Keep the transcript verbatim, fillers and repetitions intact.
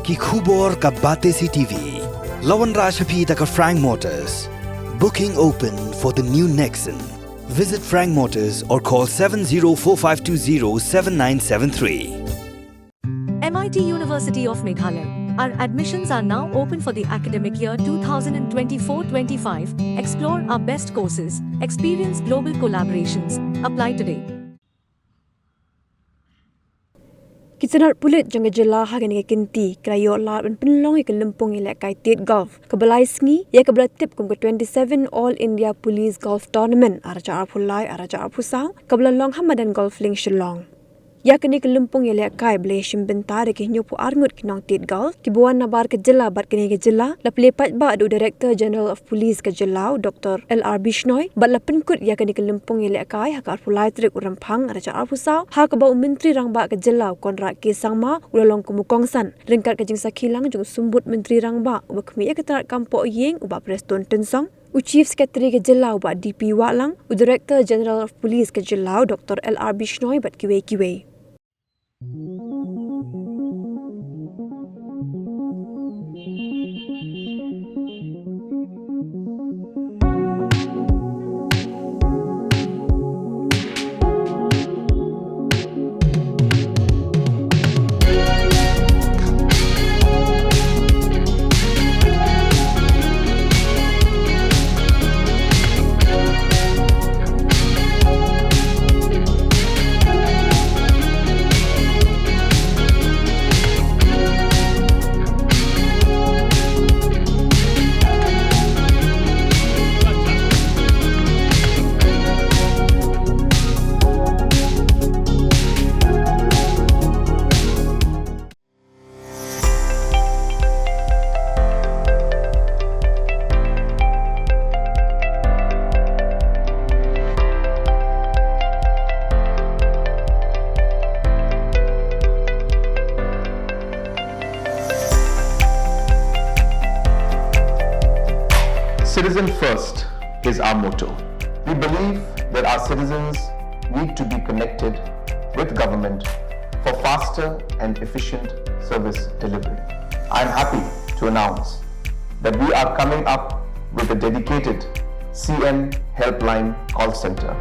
Ki khubor ka Batesi TV la wanrah sha phi da ka Frank Motors. Booking open for the new Nexon. Visit Frank Motors or call seven zero four five two zero seven nine seven three. M I T University of Meghalaya. Our admissions are now open for the academic year twenty twenty-four twenty-five. Explore our best courses, experience global collaborations. Apply today. Ki tnad pulit jong ka jylla ha kane ka kynti ki la ïoh lad ban pynlong ïa ka lympung ïalehkai Tied Golf kaba lai sngi, ïa kaba la tip kum ka twenty-seven All India Police Golf Tournament ar hajar arphew lai ar hajar arphew saw, kaba la long ha madan Golf Link Shillong. Ïa kane ka lympung ïalehkai ba la ïashim bynta da ki hynñiewphew ar ngut ki nongtied golf kiba wan nabar ka jylla bad kane ka jylla, la plie paidbah da u Director General of Police ka jylla, u Doctor L R Bishnoi, bad la pynkut ïa kane ka lympung ïalehkai ha ka arphew lai tarik u Rymphang ar hajar arphew saw, ha kaba u Myntri Rangbah ka jylla, u Conrad K Sangma, u la long kum u kongsan, ryngkat ka jingsakhi lang jong u Symbud Myntri Rangbah uba khmih ïa ka tnad kam pohïing, u Bah Prestone Tynsong, u Chief Secretary ka jylla, u Bah D P Wahlang, u Director General of Police ka jylla, u Doctor L R Bishnoi, bad kiwei kiwei. Citizen first is our motto. We believe that our citizens need to be connected with government for faster and efficient service delivery. I am happy to announce that we are coming up with a dedicated C M Helpline call center.